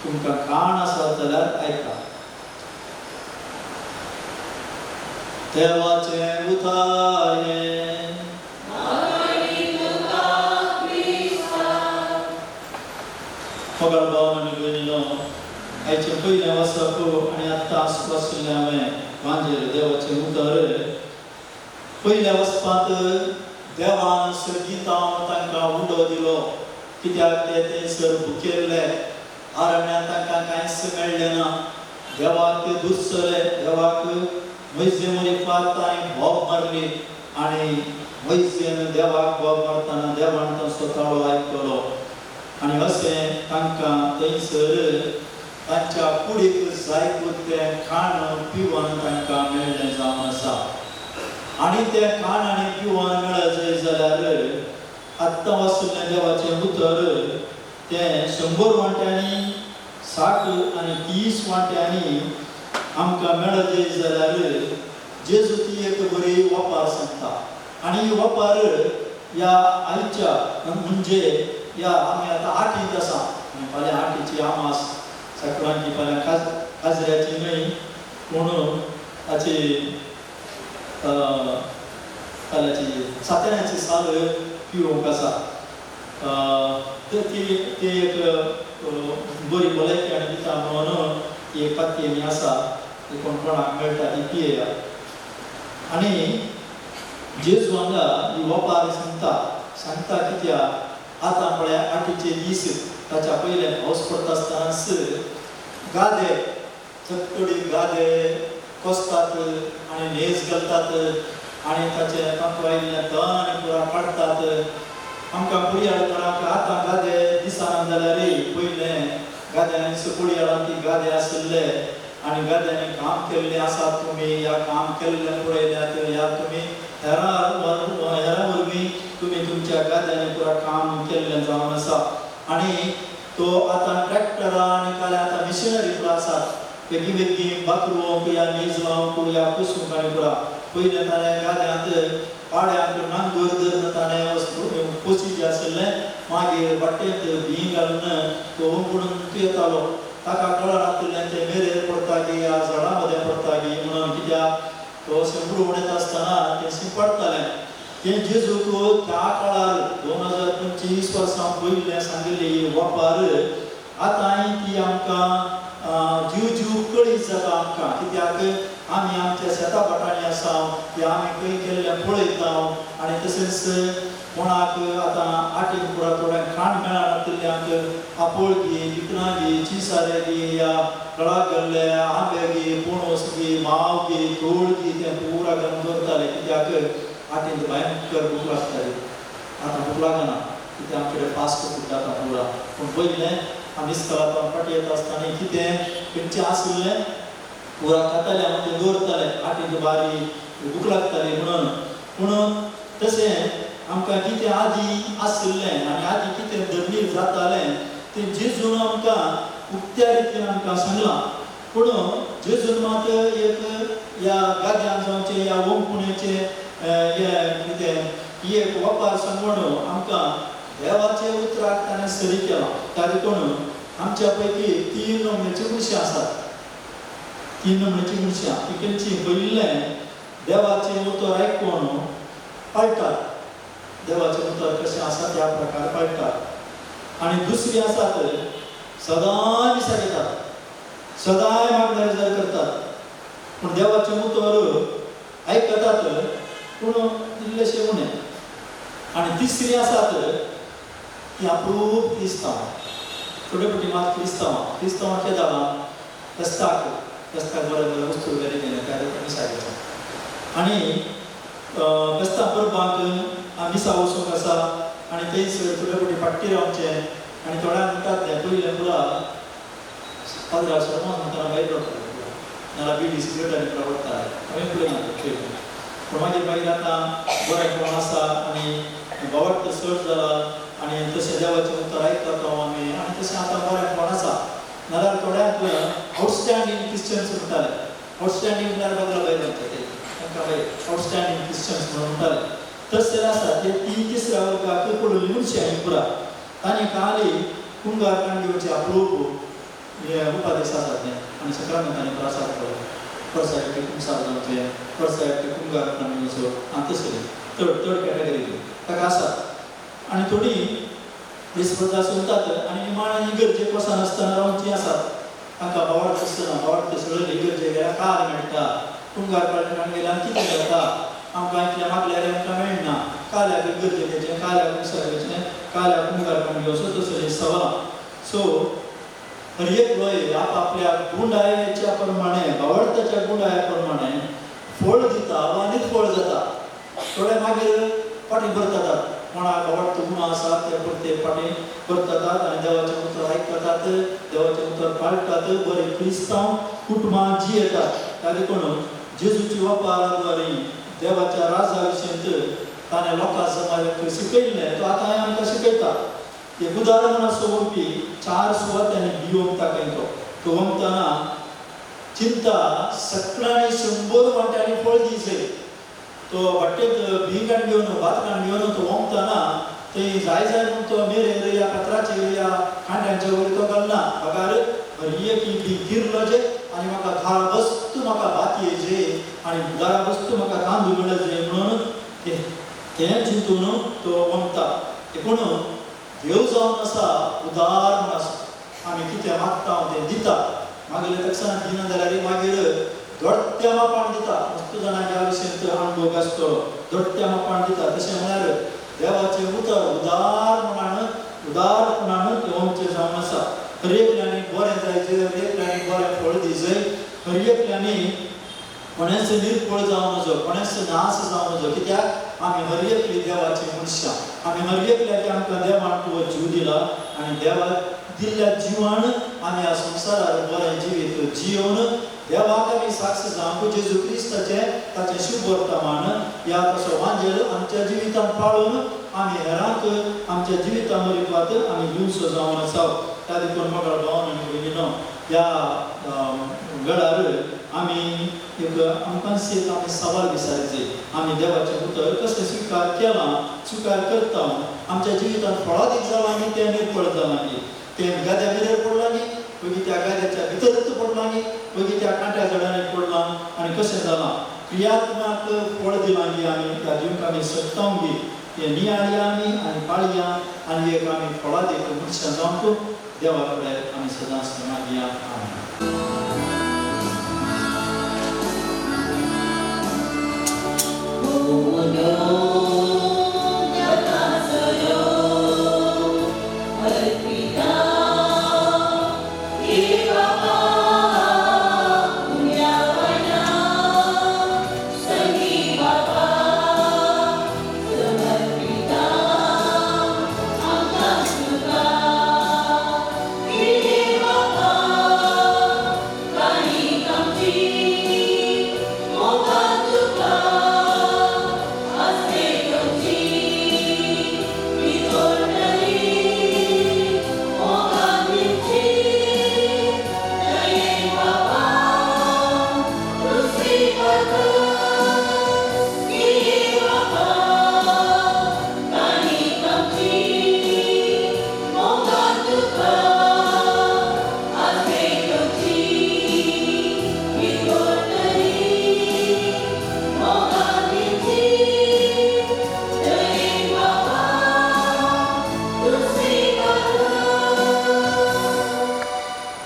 तुमकां कान आसा जाल्यार आयका. देवाचें उतर हें. मोगाळ भाव आनी भयणीनो, आयचें पयलें वाचप आनी आत्तां वाचिल्लें हांवें वांजेर देवाचें उतर. पयल्या वचपांत देवान सर्गीतावन तांकां उडो दिलो, कित्याक ते थंयसर भुकेल्ले. आरण्यात तांकां कांयच मेळ्ळें ना. देवाक ते दुसरे देवाक मोयजे मरिफात तांणी बोब मारली आनी मोयजेन देवाक बोब मारतना देवान तांचो ताळो आयकलो. आनी अशें तांकां थंयसर तांच्या कुडीक जाय तें खाण पिवन तांकां मेळ्ळें जावन आसा. आनी तें खाण आनी पिवन मेळत जाय जाल्यार आत्तां वाचिल्लें देवाचें उतर तें 100 वांट्यांनी, 60 आनी 30 वांट्यांनी आमकां मेळत जाय जाल्यार जेजू ती एक बरी वपार सांगता. आनी ही वपार ह्या आयच्या म्हणजे ह्या आमी आतां आठींत आसा आनी फाल्यां आठीची आमास सकाळची फाल्यां काजऱ्याची न्हय पूण ताची फाल्यांची सातेराची साल पिवंक आसा. तर ती ती एक बरी भलायकी आनी दिता म्हणून ती एक पातयेनी आसा, ती कोण कोणाक मेळटा ती पियेया. आनी जेजू हांगा ही वपार सांगता सांगता कित्याक आतां म्हळ्यार आठीचे दीस ताच्या पयले पावस पडटा आसतनाच गादे चकचडी गादे कोसतात आनी न्हेस घालतात आनी ताचें तांकां आयिल्लें तण आनी पुरा काडटात. आमकां कुडयाळकारांक आतां गादे दिसना जाल्यार पयलें गाद्यांनी कुडयाळांत ती गादे आशिल्ले आनी गाद्यांनी काम केल्लें आसात तुमी, ह्या काम केल्लें पळयल्यात, ह्या तुमी हेरां वरवीं तुमी तुमच्या गाद्यांनी पुरा काम केल्लें जावन आसा. आनी तो आतां ट्रॅक्टरां आनी काल आतां मिशिनरी पुरा आसात बेगीन बेगीन बातरोवंक या नीज लावंक या कुसूंक आनी पुरा. पयलें ताणें गाद्यांत पाड्यांक नांगोर धरून ताणें पोशी जें आशिल्लें मागीर वाटेंत बीं घालून तो उमळून येतालो. ताका कळनाशिल्लें तें मेरेर पडटा की ह्या झाडां मदें पडटा की म्हणून, कित्याक तो अशें उडोवन येता आसतना तें शिंपडटालें. तें जेजूक त्या काळार 2025 वर्सां पयलें सांगिल्ली वापर आतांय ती आमकां जीव जीव कळीत जाता आमकां. कित्याक आमी आमच्या शेता भाटांनी आसा ती आमी खंय गेल्लें पळयता आनी तशेंच कोणाक आतां आटीन पुरा थोड्यांक खाण मेळनातिल्ल्यांक आपोळगी, भिकणां गी, चिसारे गी, या कळाक गेल्ले आंबे गी, पणस गी, माव गी, तोळ गी तें पुरा घालून दवरताले. कित्याक आटीन भयंकर भूक लागताली. आतां भूक लागना कित्याक आमचे कडेन फास्ट फूड जाता पुरा. पूण पयलें आमी इस्कोलांत फाटीं येता आसतना कितें खंयचें आशिल्लें पुरा खाताले आमी, तें दवरताले आटीन बारी भूक लागताली म्हणून. पूण तशें आमकां कितें आदी आशिल्लें आनी आदी कितें धरणीर जातालें तें जेजून आमकां उक्त्या रितीन आमकां सांगलां. पूण जेजून मात एक ह्या गाद्यान जावचें ह्या ओमपुण्याचें हें कितें ही एक वपार सांगून आमकां देवाचे उतराक ताणें सरी केलां. त्या देखून आमच्या पैकी 3 नमण्याची मनशां आसात. 3 नमण्याची मनशां ती खंयची? पयलें देवाचें उतर आयकून पाळटात, देवाचें उतर कशें आसा त्या प्रकार पाळटात. आनी दुसरी आसात सदांय मिसाक येतात, सदांय मागण्या विचार करतात, पूण देवाचें उतर आयकतात पूण इल्लेशें उणें. आनी तिसरी आसात ती अप्रूप क्रिस्तांव, थोडे फावटी मात क्रिस्तांवां क्रिस्तांवां कितें जालां फेस्ताक फेस्ताक बरें बरें वस्तू वगैरे गेले त्या मिसाक वचप आनी फेस्तां परबांक मिसा वचूंक आसा आनी थंयसर थोडे फावटी फाटी रावचें. आनी थोड्यांक म्हणटात तें पयलें पुरा पाद्रा शर्मा म्हणटाना भायर रावताले पुरा, नाल्यार बिडी सिगरेट आनी पुरा वडटाले. हांवें पळयलां तें. पूण मागीर मागीर आतां बरें कोण आसा आनी बावडट चड जाला आनी तशें देवाचें उतर आयकता आमी आनी तशें आतां बरें कोण आसा. नाल्यार थोड्यांक आवटस्टँडींग क्रिश्चन्स म्हणटाले. आवटस्टँडींग म्हळ्यार बगला भायर म्हणटा ते तांकां भायर आवटस्टँडींग क्रिश्चन्स म्हणून म्हणटाले. तशें आसा ते ती तिसऱ्या वर्गाक पडलेली मनशां ही पुरा. तांणी खाली कुंगार काण घेवचे अप्रूप हे उपादेश आसात ते आनी सक्रामेंतांनी प्रसाद करप, परसायक कुमसार जावचें, परसायक कुंगार काण घेवचो आनी तसलें थर्ड थर्ड कॅटेगरी ताका आसा. आनी थोडी क्रिस्पदा सोदतात आनी निमाणें इगर्जेक वचनासतना रावचीं आसात. तांकां बावडत आसतना बावडत सगळें इगर्जेक गेल्यार कार मेळटा, कुंगार काण गेल्यार कितें जाता, आमकां इतलें मागल्यार आमकां मेळना, काल्याक इगर्जेक वचचें, काल्याक कुमसार वचचें, काल्याक कुंगार काण घेवचो तसलीं सवालां. सो हर एक लोय आपआपल्या गुंडायेच्या प्रमाणे बावडताच्या गुंडाया प्रमाणे फळ दिता वा निर्फळ जाता. थोडे मागीर फाटीं परततात, कोणाक आवडतो गुण आसा ते परते फाटीं परततात आनी देवाचें उतर आयकतात, देवाचें उतर पाळटात, बरे क्रिस्तांव कुटुंबां जियेतात. त्या देखून जेजूची वापराद्वारे देवाच्या राजा विशयंत ताणें लोकां समाजाक शिकयल्लें तो आतांय आमकां शिकयता. एक उदाहरण असो वमपी 4 सुवातांनी बी ओमता खंय तो तो ओमतना चिंता सगळ्यांनी 100 वांट्यांनी फळ दिवचें. तो वाटेत बी काण घेवन भात काण घेवन तो ओमतना थंय जाय जाय म्हूण तो मेरेर या पत्राचेर या कांट्यांचे वयर तो घालना, बगार हर एक बी गिरलो जे आनी म्हाका घरा वस्तू म्हाका भात येयचे आनी घरा वस्तू म्हाका तांदूळ मेळचे म्हणून तें चिंतून तो ओमता. देखून देव जावन आसा उदार म्हूण आसा, आमी कितें मागता तें दिता. मागीर तक्षणां दिना जाल्यार मागीर दोडत्या मापान दिता. मस्त जाणांक ह्या विशयांत अणभव आसतलो. दोडत्या मापान दिता. तशें म्हळ्यार देवाचें उतर उदार म्हणान उदारपणान तें जावन आसा. हर एकल्यानी बरें जायचें, हर एकल्यानी बरें फळ दिवचें, हर एकल्यानी कोणेंच निर्फळ जावं नजो, कोणेंच नाश जावं नजो. कित्याक आमी हर एकली देवाची मनशां, आमी हर एकल्याक आमकां देवान तो जीव दिला आनी देवा दिल्ल्या जिवान आमी ह्या संवसारार बरें जिवीत जियोवन देवाक आमी साक्ष जावंक जेजू क्रिस्ताचें ताचें शुभ वर्तमान ह्या तसो वांजेल आमच्या जिवितांत पाळून आमी हेरांक आमच्या जिविता मरिपात आमी दिवचो जावन आसा. त्या देखून मोगाळ भावन आनी भयणीनो ह्या वेळार आमी एक आमकां एक आमी सवाल विचारचे, आमी देवाचें उतर कशें स्विकार केलां, स्विकार करता, आमच्या जिवितांत फळादीक जालां न्ही तें निर्फळ जालां न्ही, तें गाद्या भितर पडलां न्ही, मागीर त्या गाद्याच्या भितरच पडलां न्ही, मागीर त्या कांट्या झाडांनी पडलां आनी कशें जालां. क्रियात्मक फळ दिलां गी आमी त्या दिवंक आमी शकता गी तें नियाळया आमी आनी पाळया आनी एक आमी फळादीक मनशां जावंक देवा कडेन आमी सदांच मागया. आमेन.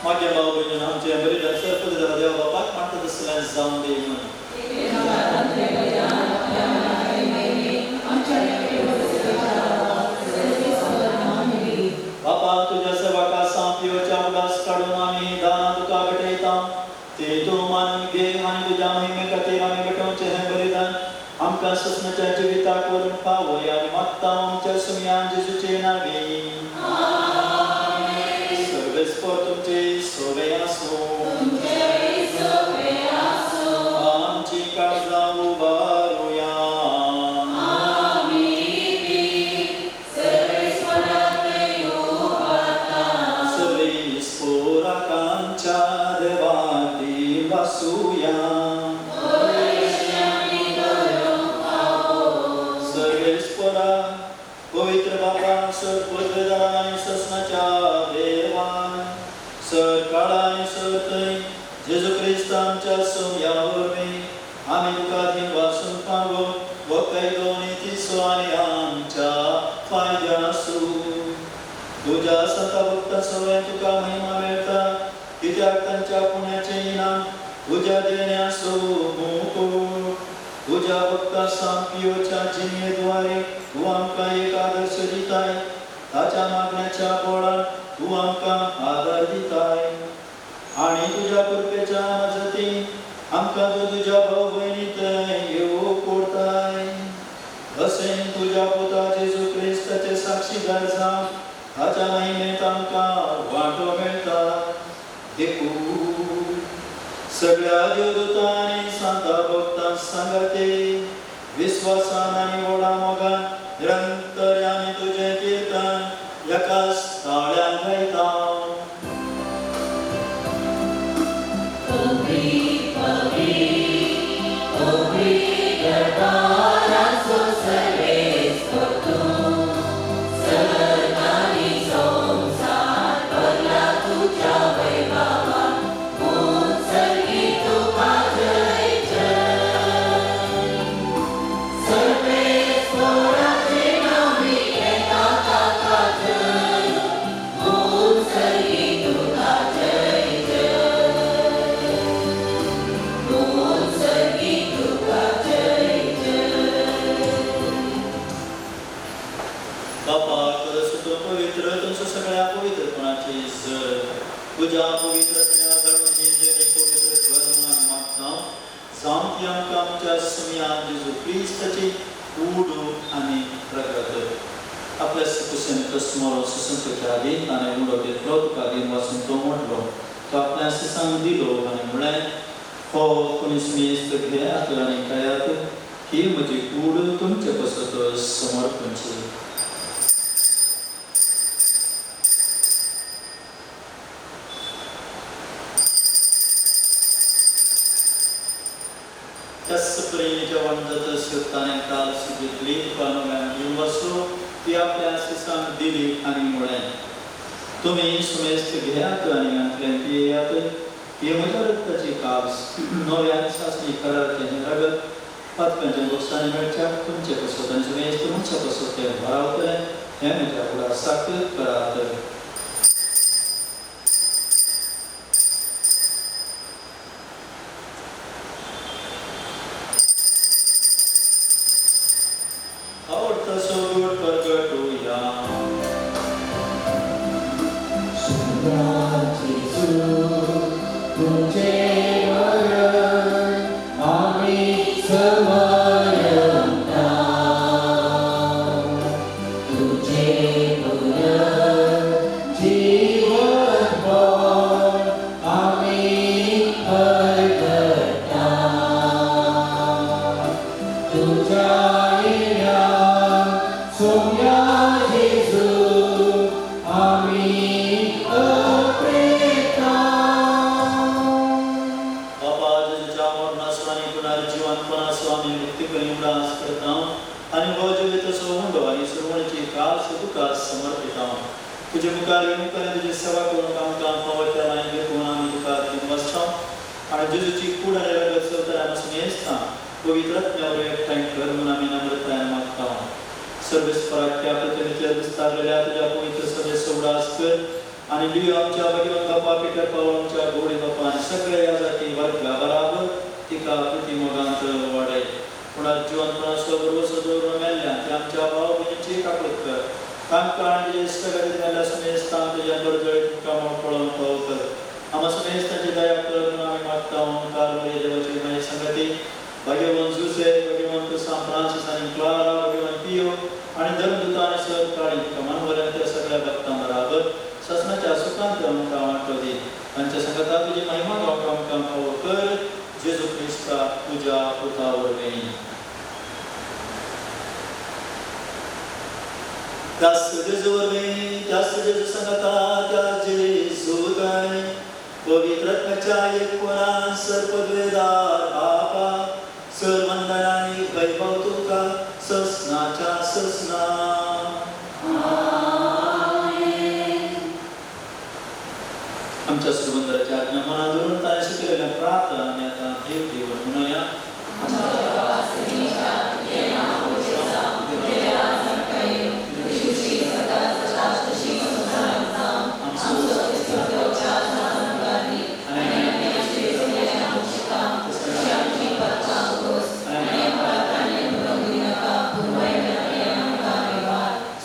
मागीर भाव भयणीन आमचें बरें सरपद देवा बापाक मागता तसलें जावन दी म्हणून. बापा तुज्या सेवका सांपियोच्या उगास काडून आमी दानां तुका भेटयता ते तूं मानून घे आनी तुज्या महिमे खातीर आमी भेटोवचें हें बलिदान आमकां ससनाच्या जिविताक व्हरून पावय आनी मागता आमच्या सुमयान जेजूचे नांवी. सर्वेस्पर तुमचे सोवे आसूं. आमची काळजां उबारुया. सर्वेस्पराकांच्या देवाती वासूया. सर्वेस्परा पवित्र बापा सर पदवेदारा आनी ससनाच्या देवान सर काळा आनी सर थंय जेजू क्रिस्त आमच्या सुमया वरवीं आमी तुका दिनवासून पावो हो कायदो आनी तिसो आनी आमच्या फायद्यासू. तुज्या संता भक्ता सवय तुका महिमा मेळटा कित्याक तांच्या पुण्याचें इनाम तुज्या देण्यासो मुकूट. तुज्या भक्ता सांपियोच्या जिणेद्वारे तूं आमकां एक आदर्श दिताय. ताच्या मागण्याच्या बोळान तूं आमकां आदार दिताय आनी तुज्या कृपेच्या मजतीन आमकां तूं तुज्या भाव भयणीत येवो कोरताय. असें तुज्या पुता जेजू क्रिस्ताचे साक्षीदार जावन ताच्या महिमेंत आमकां वांटो मेळटा. देखून सगळ्या देवदूतांनी सांता भक्तां सांगाते विस्वासान आनी व्हडा मोगान निरंतर आमी तुजें किर्तन एकाच ताळ्यान गायता. बापा तुझं पवित्र तुमचं सगळ्या पवित्रपणाची जर तुज्या पवित्र घडून जिंजेने पवित्र कर म्हणून आमी मागता. जावं ती आमकां आमच्या सुमयान जेजू क्रिस्ताची कूड आनी रगत. आपल्या कुसेन तस्मरो सुसंतच्या आदीं ताणें उडो घेतलो तुका दिन वासून तो म्हटलो. तो आपल्या सिसांक दिलो आनी म्हळें हो कोणी सुमेस्त घेयात आनी खायात ही म्हजी कूड तुमचे पसत समर्पणची. त्याच परीने जेवण जातच ताणें काल घेतली तुका नव्यान घेवन बसलो ती आपल्या सिसांक दिली आनी म्हळें तुमी सुमेस्त घेयात आनी हांतलें पियेयात. ही म्हज्या रक्ताची कास नव्या शासनी कराराचें हें रगत पातकांच्या लुकसाणी मेळच्या तुमचे पसत आनी सुमेस्त तुमच्या पसत तें भारावतलें हें म्हज्या उडासाक करात. आवडता सोड परगटूया. बापा जेजूच्या मरणाचो आनी पुनर्जिवनपणाचो आमी मुक्ती करून उडास करता आनी हो जिविताचो उंडो आनी सुरवणीची खास तुका समर्पिता. तुजे मुखार येवंक आनी तुजी सेवा करूंक आमकां फावो केलां देखून आमी तुका दिनवासता आनी जेजूची कूड आनी रगत चलतना आमी सुमेस्ता पवित्र आत्म्या वरवीं एकठांय कर म्हूण आमी नम्रतायेन मागता. सर्वेस्पराच्या प्रतिमेचेर विस्तारलेल्या तुज्या पवित्र सभेचो उडास कर आनी लियो आमच्या भगवंत बापा पिटर पावल आमच्या गोडी बापा आनी सगळ्या ह्या जाती वर्गा बराबर तिका प्रिती मोगांत वाडय. पुनर्जिवनपणाचो भरवसो दवरून मेल्ल्या ते आमच्या भाव भयणीची काकूत कर. तांकां आनी तुज्या इश्टागतीन मेल्ल्या सुमेस्तां तुज्या बरजळीत तुमकां पळोवंक फावो कर. आमा सुमेस्तांची दया कर म्हणून आमी मागता. ओंकार बरे देवाची मागीर संगती भाग्यवंत जुसे, भाग्यवंत सांत फ्रांसीस आनी क्लारा, भाग्यवंत पियो आनी धर्मदूतां आनी सहकाळी तुका मानवल्या त्या सगळ्या भक्तां बराबर ससनाच्या सुखांत आमकां वांटो दी. तांच्या संगता तुजी महिमा गावंक आमकां फावो कर. जेजू क्रिस्ता तुज्या पुता वरवीं. त्याच जेजू वरवीं, त्याच जेजू संगता, त्याच जेजूतांनी पवित्र आत्म्याच्या एकपणान सर्वद्वेदार बापा सर्वंदनानी वैभव तुका ससनाच्या ससना. आमच्या सुरबंदराच्या आज्ञा मनात धरून ताणें शिकयलेल्या प्रार्थना आमी आतां देव देव म्हणूया.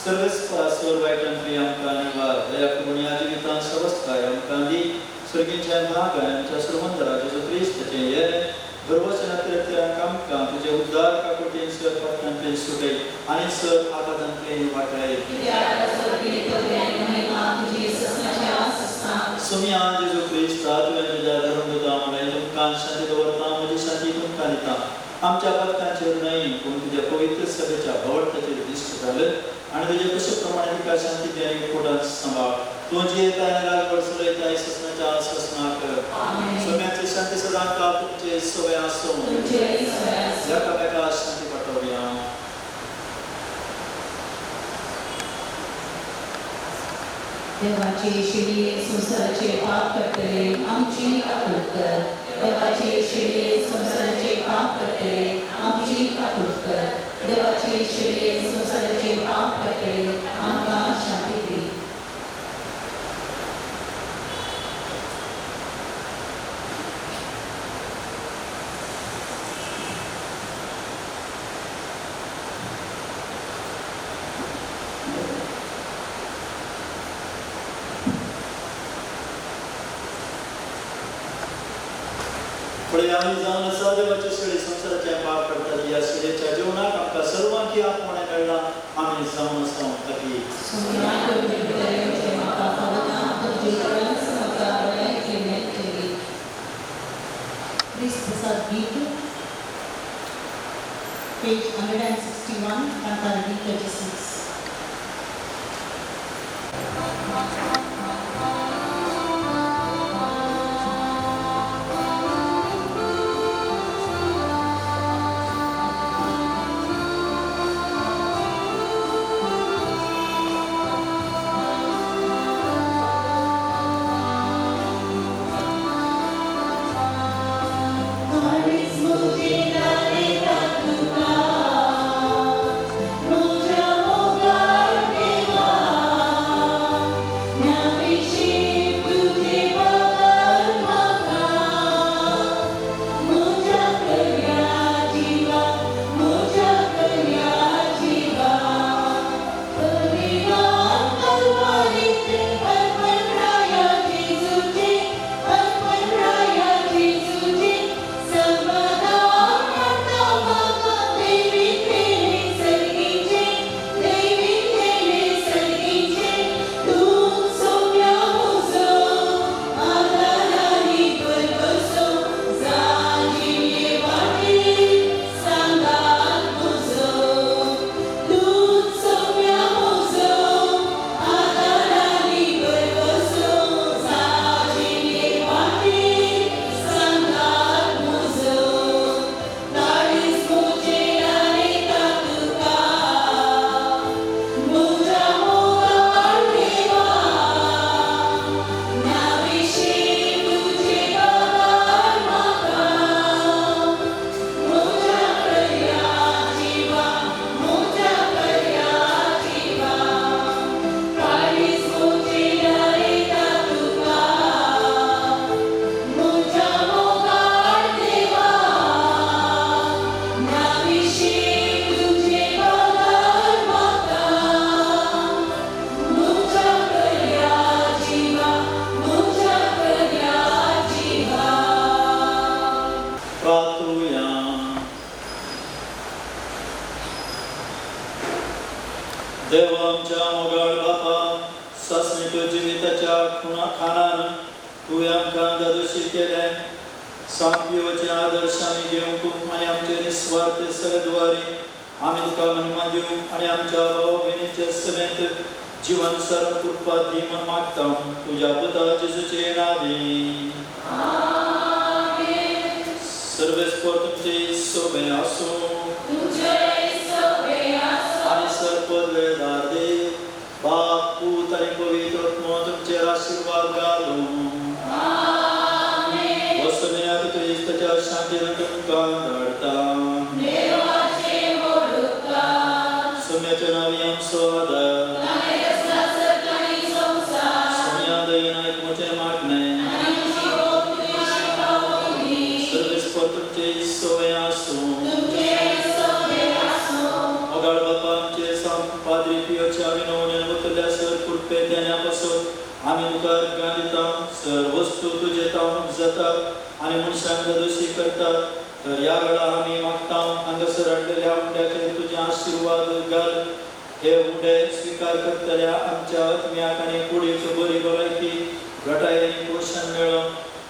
सर्वेस्पर वायटांतली आमकां निवार दया करून ह्या जिवितांत सवस्तकाय आमकां दी. सर्गीच्या भाग आनी आमच्या सुरबंदरा जेजू क्रिस्ताचें येरें भरवसनांतल्या आमकां तुजे उद्धार काकुळटेन सर पातकांतले सुटय आनी सर आघातांतले वाटाय. सुमया जेजू क्रिस्ता तुवें तुज्या धर्मदूता म्हणलें तुमकां शांती दवरता म्हजी शांती तुमकां दिता. आमच्या पातकांचेर न्हय पूण तुज्या पवित्र सभेच्या भावार्थाचेर दिश्ट घाल आनी तुजे कशे प्रमाणे तिका शांती दी आनी पोटांत सांबाळ. तूं जियेता आनी राजवट चलयता ससनाच्या ससनाक. सोम्याची शांती सदां काळ तुमचे सवय आसूं. एकामेका शांती पाठोवया. देवाचे शिडये संवसाराचे पाप करतले आमची काकूट कर. देवाचे शिडये संवसाराचे पाप करतले आमची काकूट कर. देवाचे शिडये संवसाराचे पाप करतले आमकां शांती दी. फुडें आमी जावन आसा देवाचे शिळे संवसाराचे पाप करतात. ह्या शिळेच्या जेवणाक आमकां सर्वांकी आपमणें मेळ्ळां. आमी जावन आसा ताकी क्रिस्त प्रसाद गीत, पेज 161, कांतार B36. Thank देव आमच्या मोगाळ बापा, सासणीक जिविताच्या खुणा खाणान तुवें आमकां दादोशी केलें. सामपियोचे आदर्श आमी घेवंक आनी आमचे निस्वार्थ सेवेद्वारे आमी तुका महिमा दिवंक आनी आमच्या भाव भयणीचे समेत जिवन सर कृपा दी म्हूण मागता, तुज्या पुता जेजूचे नावे. सर्वेस्पर तुमचे सोबे आसूं. आनी सर्पदवेदार देव बाप, पूत आनी पवित्र आत्मो तुमचेर आशिर्वाद घालूं. वसण्यात क्रिस्ताच्या शांतीन तुमकां धाडटा. सोम्याच्या नांवी आमचो आदार. सोम्या दयेन आयकुचें मागणें. सर्वेस्पर तुमचे सोवे आसूं. मोगाळ बापा, आमचे पाद्री पियोच्या विनवणेन वतल्या सर कृपे देण्या पासून आमी तुका अर्घां दिता. सर वस्तू तुजे तावन जाता आनी मनशांक दोशी करतात, तर ह्या वेळार आमी मागता, हांगासर हाडलेल्या उंड्याचेर तुजे आशिर्वाद घाल. हे उंडे स्विकार करतल्या आमच्या आत्म्याक आनी कुडीक बरी भलायकी, घटाय आनी पोशण मेळों.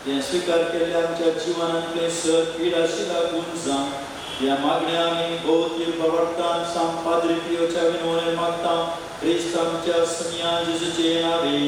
हें स्विकार केल्ल्या आमच्या जिवनांतले सर पीड आशिल्ला गुण जावं. ह्या मागण्या आमी भोवती बाबडटान साम पाद्री पियोच्या विनवणेन मागता, क्रिस्त आमच्या समिया जेजूचे नावे.